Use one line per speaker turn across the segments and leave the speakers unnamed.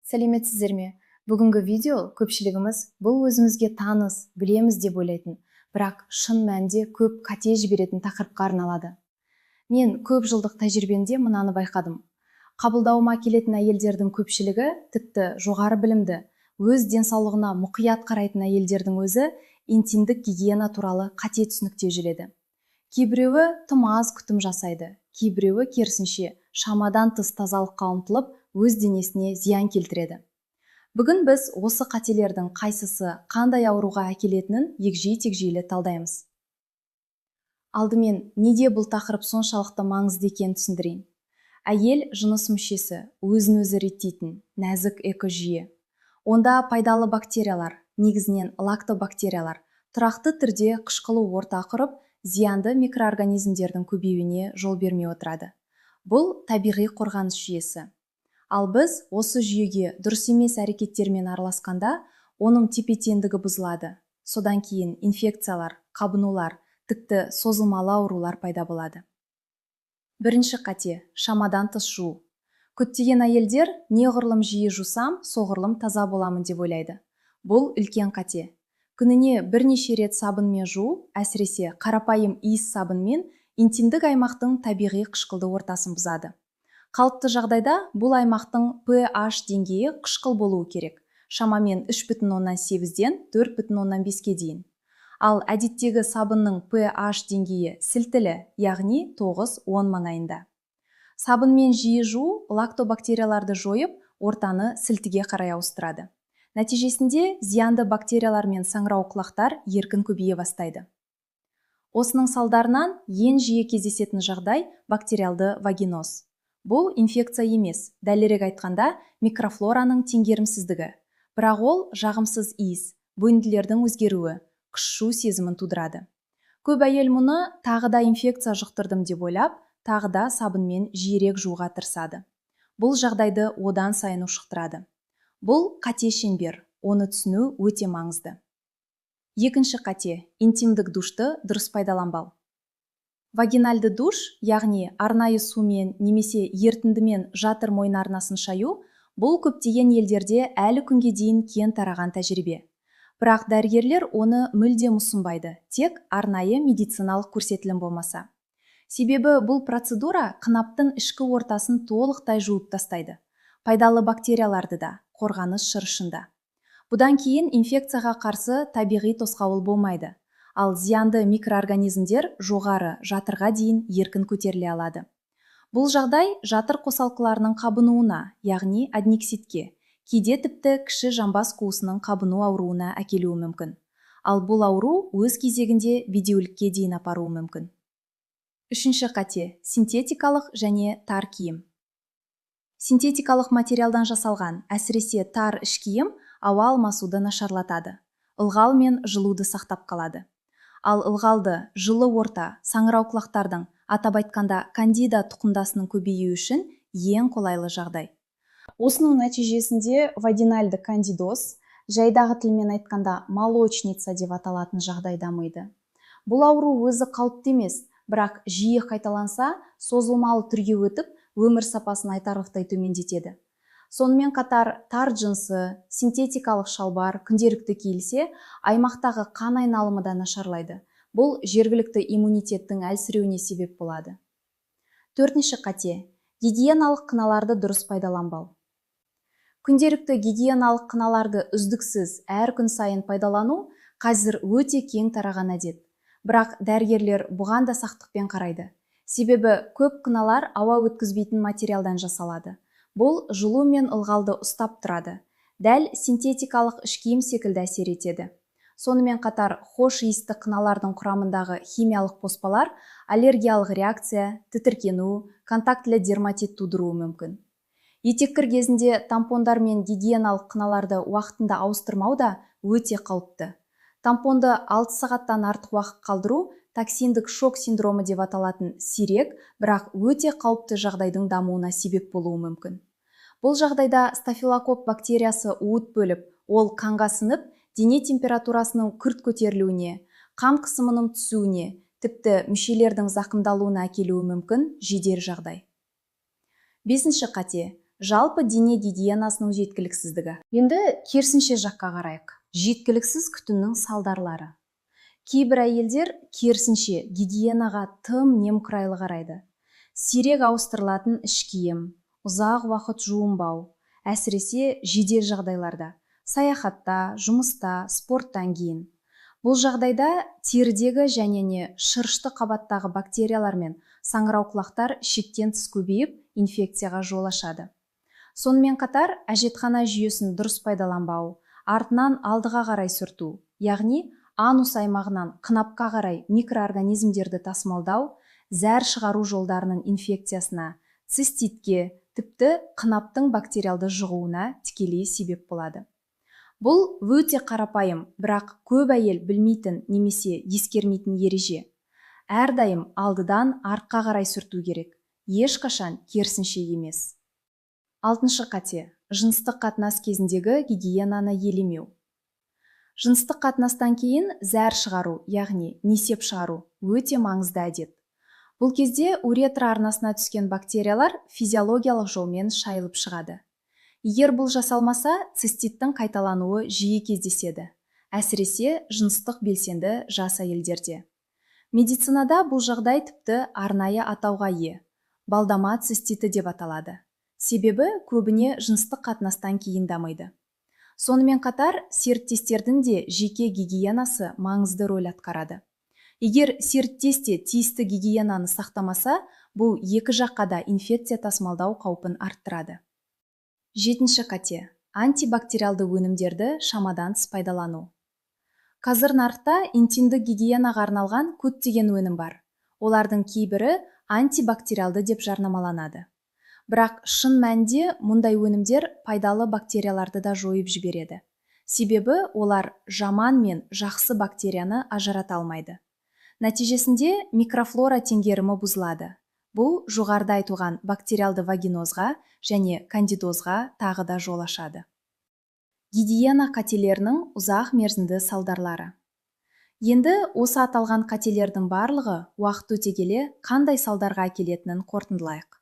Сәлеметсіздер ме? Бүгінгі видео көпшілігіміз бұл өзімізге таныс, білеміз деп ойлайтын, бірақ шын мәнінде көп қате жіберетін тақырыпқа арналады. Мен көп жылдық тәжірибемде мынаны байқадым: қабылдауыма келетін әйелдердің көпшілігі, тіпті жоғары білімді, өз денсаулығына мұқият қарайтын әйелдердің өзі интимдік гигиена туралы қате түсінікте жүреді. Кейбіреуі тым аз күтім жасайды, кейбіреуі, керісінше, шамадан тыс тазалыққа ұмтылып, өз денесіне зиян келтіреді. Бүгін біз осы қателердің қайсысы қандай ауруға әкелетінін егжей тегжейлі талдаймыз. Алдымен неге бұл тақырып соншалықты маңызды екенін түсіндірейін. Әйел жыныс мүшесі – өзін өзі реттейтін нәзік экожүйе. Онда пайдалы бактериялар, негізінен лактобактериялар, тұрақты түрде қышқылы орта құрып, зиянды микроорганизмдердің көбеюіне жол бермей отырады. Бұл – табиғи қорғаныс жүйесі. Ал біз осы жүйеге дұрыс емес әрекеттермен араласқанда, оның тепе теңдігі бұзылады. Содан кейін инфекциялар, қабынулар, тіпті созылмалы аурулар пайда болады. Бірінші қате – шамадан тыс жуу. Көптеген әйелдер неғұрлым жиі жусам, соғұрлым таза боламын деп ойлайды. Бұл үлкен қате. Күніне бірнеше рет сабынмен жуу, әсіресе қарапайым иіс сабынмен, интимдік аймақтың табиғи қышқылды ортасын бұзады. Қалыпты жағдайда бұл аймақтың pH деңгейі қышқыл болуы керек, шамамен 3,8-ден 4,5-ке дейін. Ал әдеттегі сабынның pH деңгейі сілтілі, яғни 9-10 маңайында. Сабынмен жиі жуу лактобактерияларды жойып, ортаны сілтіге қарай ауыстырады. Нәтижесінде зиянды бактериялар мен саңырауқұлақтар еркін көбейе бастайды. Осының салдарынан ең жиі кездесетін жағдай – бактериалды вагиноз. Бұл инфекция емес, дәлірек айтқанда, микрофлораның теңгерімсіздігі. Бірақ ол жағымсыз иіс, бөнділердің өзгеруі, қышу сезімін тудырады. Көп әйел мұны тағы да инфекция жұқтырдым деп ойлап, тағы да сабынмен жиірек жууға тырысады. Бұл жағдайды одан сайын ушықтырады. Бұл қате шеңбер, оны түсіну өте маңызды. Екінші қате – интимдік душты дұрыс пайдаланбау. Вагинальды душ, яғни арнайы сумен немесе ерітіндімен жатыр мойын арнасын шаю, бұл көптеген елдерде әлі күнге дейін кең тараған тәжірибе. Бірақ дәрігерлер оны мүлдем ұсынбайды, тек арнайы медициналық көрсетілім болмаса. Себебі бұл процедура қынаптың ішкі ортасын толықтай жуып тастайды, пайдалы бактерияларды да, қорғаныс шырышын да. Бұдан кейін инфекцияға қарсы табиғи тосқауыл болмайды, ал зиянды микроорганизмдер жоғары жатырға дейін еркін көтеріле алады. Бұл жағдай жатыр қосалқыларының қабынуына, яғни аднекситке, кейде тіпті кіші жамбас қуысының қабыну ауруына әкелуі мүмкін. Ал бұл ауру өз кезегінде бедеулікке дейін апаруы мүмкін. Үшінші қате – синтетикалық және тар киім. Синтетикалық материалдан жасалған, әсіресе тар іш киім ауа алмасуды нашарлатады, ылғал мен жылуды сақтап қалады. Ал ылғалды, жылы орта саңырауқұлақтардың, атап айтқанда, кандида тұқымдасының көбеюі үшін ең қолайлы жағдай.
Осының нәтижесінде вагинальды кандидоз, жайдағы тілмен айтқанда, молочница деп аталатын жағдай дамиды. Бұл ауру өзі қалыпты емес, бірақ жиі қайталанса, созылмалы түрге өтіп, өмір сапасын айтарлықтай төмендетеді. Сонымен қатар тар джинсы, синтетикалық шалбар күнделікті киілсе, аймақтағы қан айналымы да нашарлайды. Бұл жергілікті иммунитеттің әлсіреуіне себеп болады. Төртінші қате – гигиеналық қыналарды дұрыс пайдаланбау. Күнделікті гигиеналық қыналарды үздіксіз, әр күн сайын пайдалану қазір өте кең тараған әдет. Бірақ дәрігерлер бұған да сақтықпен қарайды. Себебі көп қыналар ауа өткізбейтін материалдан жасалады. Бұл жылу мен ылғалды ұстап тұрады, дәл синтетикалық іш киім секілді әсер етеді. Сонымен қатар хош иісті қыналардың құрамындағы химиялық қоспалар аллергиялық реакция, тітіркену, контактілі дерматит тудыруы мүмкін. Етеккір кезінде тампондар мен гигиеналық қыналарды уақытында ауыстырмау да өте қауіпті. Тампонды 6 сағаттан артық уақыт қалдыру токсиндік шок синдромы деп аталатын сирек, бірақ өте қауіпті жағдайдың дамуына себеп болуы мүмкін. Бұл жағдайда стафилококк бактериясы уыт бөліп, ол қанға сіңіп, дене температурасының күрт көтерілуіне, қан қысымының түсуіне, тіпті мүшелердің зақымдалуына әкелуі мүмкін жедел жағдай. Бесінші қате – Жалпы дене гигиенасының жеткіліксіздігі. Енді керісінше жаққа қарайық. Жеткіліксіз күтімнің салдарлары. Кейбір әйелдер керісінше гигиенаға тым немқұрайлы қарайды. Сирек ауыстырылатын іш киім, ұзақ уақыт жуынбау, әсіресе жедел жағдайларда, саяхатта, жұмыста, спорттан кейін. Бұл жағдайда терідегі және не шырышты қабаттағы бактериялар мен саңырауқұлақтар шектен тыс көбейіп, инфекцияға жол ашады. Сонымен қатар, әжетхана жүйесін дұрыс пайдаланбау, артынан алдыға қарай сүрту, яғни анус аймағынан қынапқа қарай микроорганизмдерді тасымалдау, зәр шығару жолдарының инфекциясына, циститке, тіпті қынаптың бактериалды жұғуына тікелей себеп болады. Бұл өте қарапайым, бірақ көп әйел білмейтін немесе ескермейтін ереже. Әрдайым алдыдан артқа қарай сүрту керек, ешқашан керісінше емес. Алтыншы қате – жыныстық қатынас кезіндегі гигиенаны елемеу. Жыныстық қатынастан кейін зәр шығару, яғни несеп шығару өте маңызды әдет. Бұл кезде уретра арнасына түскен бактериялар физиологиялық жолмен шайылып шығады. Егер бұл жасалмаса, циститтің қайталануы жиі кездеседі, әсіресе жыныстық белсенді жас әйелдерде. Медицинада бұл жағдай тіпті арнайы атауға ие – балдама циститі деп аталады. Себебі көбіне жыныстық қатынастан кейін дамиды. Сонымен қатар, серіктестердің де жеке гигиенасы маңызды рөл атқарады. Егер серіктес те тиісті гигиенаны сақтамаса, бұл екі жаққа да инфекция тасымалдау қаупін арттырады. Жетінші қате – антибактериалды өнімдерді шамадан тыс пайдалану. Қазір нарықта интимдік гигиенаға арналған көптеген өнім бар. Олардың кейбірі антибактериалды деп жарнамаланады. Бірақ шын мәнінде мұндай өнімдер пайдалы бактерияларды да жойып жібереді. Себебі олар жаман мен жақсы бактерияны ажырата алмайды. Нәтижесінде микрофлора теңгерімі бұзылады. Бұл жоғарыда айтылған бактериалды вагинозға және кандидозға тағы да жол ашады. Гигиена қателерінің ұзақ мерзімді салдарлары. Енді осы аталған қателердің барлығы уақыт өте келе қандай салдарға әкелетінін қорытындылайық.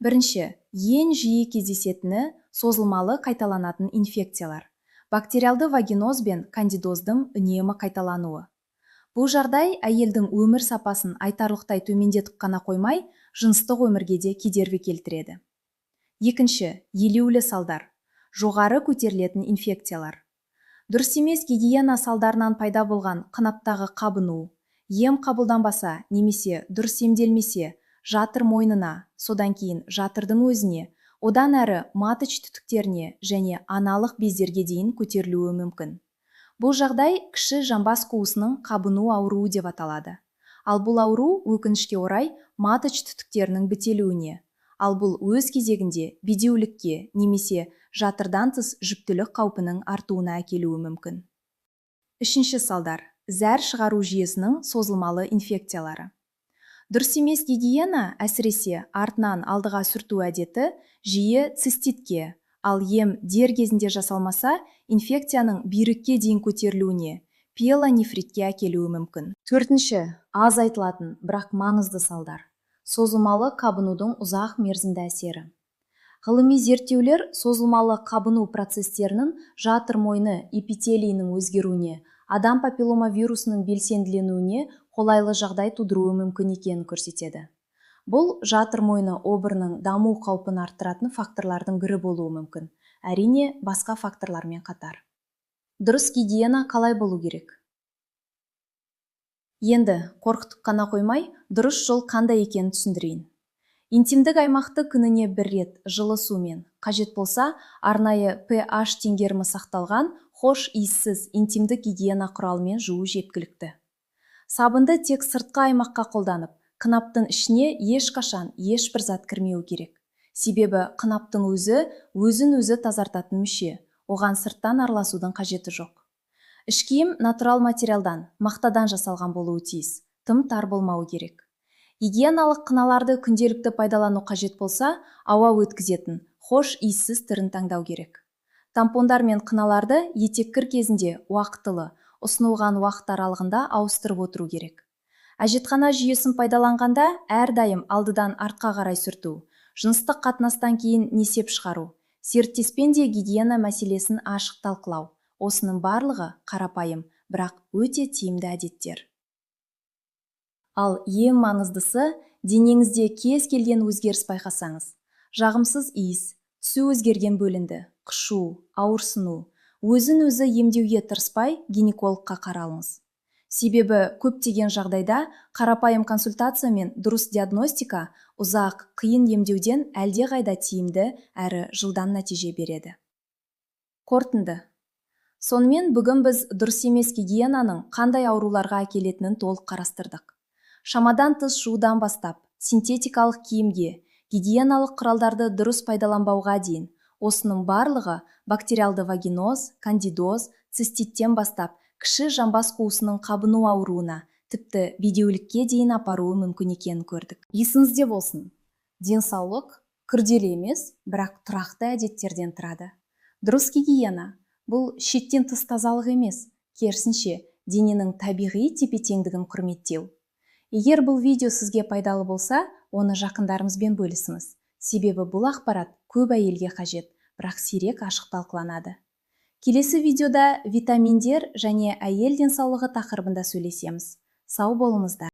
Бірінші, ең жиі кездесетіні созылмалы қайталанатын инфекциялар. Бактериалды вагиноз бен кандидоздың үнемі қайталануы. Бұл жағдай әйелдің өмір сапасын айтарлықтай төмендетіп қана қоймай, жыныстық өмірге де кедергі келтіреді. Екінші, елеулі салдар. Жоғары көтерілетін инфекциялар. Дұрыс емес гигиена салдарынан пайда болған қынаптағы қабыну, ем қабылданбаса немесе дұрыс емделмесе, жатыр мойнына, содан кейін жатырдың өзіне, одан әрі маточ түтіктеріне және аналық бездерге дейін көтерілуі мүмкін. Бұл жағдай кіші жамбас қуысының қабыну ауруы деп аталады. Ал бұл ауру өкінішке орай маточ түтіктерінің бітелуіне, ал бұл өз кезегінде бедеулікке немесе жатырдан тыс жүктілік қаупінің артуына әкелуі мүмкін. Үшінші салдар – зәр шығару жүйесінің созылмалы инфекциялары. Дұрыс емес гигиена, әсіресе артынан алдыға сүрту әдеті, жиі циститке, ал ем дер кезінде жасалмаса, инфекцияның бүйрекке дейін көтерілуіне, пиелонефритке әкелуі мүмкін. Төртінші, аз айтылатын, бірақ маңызды салдар – созылмалы қабынудың ұзақ мерзімді әсері. Ғылыми зерттеулер созылмалы қабыну процестерінің жатыр мойны эпителийінің өзгеруіне, адам папиллома вирусының белсенділенуіне қолайлы жағдай тудыруы мүмкін екенін көрсетеді. Бұл жатыр мойны обырының даму қаупін арттыратын факторлардың бірі болуы мүмкін. Әрине, басқа факторлармен қатар. Дұрыс гигиена қалай болу керек? Енді қорқытып қана қоймай, дұрыс жол қандай екенін түсіндірейін. Интимдік аймақты күніне бір рет жылы сумен, қажет болса, арнайы pH теңгерімі сақталған хош иіссіз интимдік гигиена құралымен жуу жеткілікті. Сабынды тек сыртқы аймаққа қолданып, қынаптың ішіне ешқашан ешбір зат кірмеуі керек. Себебі қынаптың өзі өзін-өзі тазартатын мүше, оған сырттан араласудың қажеті жоқ. Іш киім натурал материалдан, мақтадан жасалған болуы тиіс, тым тар болмауы керек. Гигиеналық қыналарды күнделікті пайдалану қажет болса, ауа өткізетін, хош иіссіз түрін таңдау керек. Тампондар мен қыналарды етеккір кезінде уақытылы, ұсынылған уақыт аралығында ауыстырып отыру керек. Әжетхана жүйесін пайдаланғанда әрдайым алдыдан артқа қарай сүрту,
Жыныстық қатынастан кейін несеп шығару, серіктеспен де гигиена мәселесін ашық талқылау – осының барлығы қарапайым, бірақ өте тиімді әдеттер. Ал ең маңыздысы, денеңізде кез келген өзгеріс байқасаңыз, жағымсыз иіс, түсі өзгерген бөлінді, қышу, ауырсыну, өзін өзі емдеуге тырыспай, гинекологқа қаралыңыз. Себебі көптеген жағдайда қарапайым консультация мен дұрыс диагностика ұзақ, қиын емдеуден әлдеқайда тиімді әрі жылдам нәтиже береді. Қорытынды. Сонымен, бүгін біз дұрыс емес гигиенаның қандай ауруларға әкелетінін толық қарастырдық. Шамадан тыс жуудан бастап синтетикалық киімге, гигиеналық құралдарды дұрыс пайдаланбауға дейін, осының барлығы бактериалды вагиноз, кандидоз, циститтен бастап кіші жамбас қуысының қабыну ауруына, тіпті бедеулікке дейін апаруы мүмкін екенін көрдік. Есіңізде болсын: денсаулық күрделі емес, бірақ тұрақты әдеттерден тұрады. Дұрыс гигиена – бұл шектен тыс тазалық емес, керісінше, дененің табиғи тепе теңдігін құрметтеу. Егер бұл видео сізге пайдалы болса, оны жақындарыңызбен бөлісіңіз, себебі бұл ақпарат көп әйелге қажет, бірақ сирек ашық талқыланады. Келесі видеода витаминдер және әйел денсаулығы тақырыбында сөйлесеміз. Сау болыңыздар!